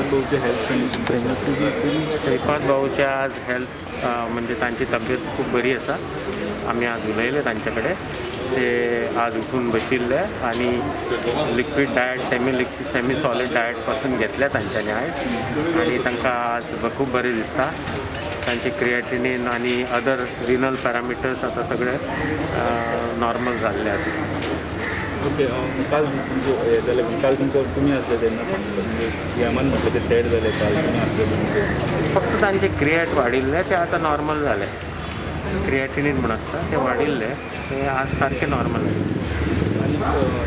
श्रीपाद भाऊचे health condition? Shripad भाऊचे आज हेल्थ म्हणजे तांची तब्येत खूब बरी आसा. आमी आज उलयले तांचे कडेन. ते आज उठून बशिल्ले आनी liquid diet, semi liquid, semi solid diet पासून घेतल्या तांच्यांनी आयज आनी तांकां आज खूब बरें दिसता. तांचे क्रिएटिनीन आनी अदर रिनल पॅरामिटर्स आतां सगळे नॉर्मल जाल्ले आसा. ओके, काल तुमचे हें जालें, काल तुमकां तुमी आसले तेन्ना सांगलें, म्हणजे यमान म्हटलें ते सॅड जाले काल तुमी आसले तेन्ना. फक्त तांचे क्रिएट वाडिल्ले, ते आतां नॉर्मल जाले. क्रिएटिनीन म्हूण आसता, ते वाडिल्ले, ते आज सारके नॉर्मल आसा. आनी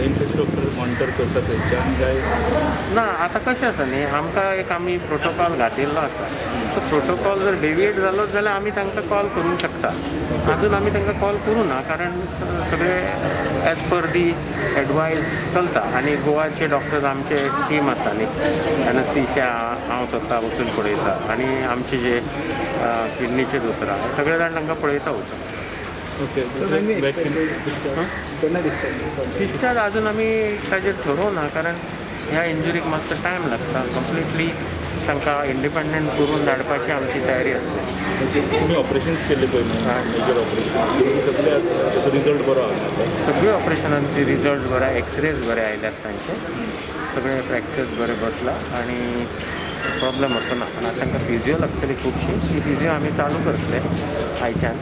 एम्साचे डॉक्टर मॉनिटर करता थंयच्यान काय? ना, आतां कशें आसा न्ही, आमकां एक आमी प्रोटोकॉल घातिल्लो आसा. तो प्रोटोकॉल जर डेविएट जालो जाल्यार आमी तांकां कॉल करूंक शकता. अजून आमी तांकां कॉल करूं ना, कारण सगळे एज पर दी एडवायज चलता आनी गोवाचे डॉक्टर्स, आमचे टीम आसा न्ही, एनस्थीशिया, हांव स्वता वचून पळयता आनी आमचे जे किडनीचे दोतोर आसा, सगळे जाण तांकां पळयता वचून. Okay, vaccine? डिस्चार्ज अजून आमी ताजेर ठरोवना, कारण ह्या इंजुरीक मातसो टायम लागता. कंप्लिटली तांकां इंडिपेंडंट करून धाडपाची आमची तयारी आसता. तुमी ऑपरेशन्स केल्ले पळय, मेजर ऑपरेशन सगळे, ताचो रिजल्ट बरो आहा आतां? सगळे ऑपरेशनांचे रिजल्ट बरे, एक्सरेज बरे आयल्यात तांचे. सगळे फ्रॅक्चर्स बरे बसला आनी प्रॉब्लम असो ना. आनी तांकां फिजियो लागतली खुबशी. ती फिजियो आमी चालू करतले आयच्यान.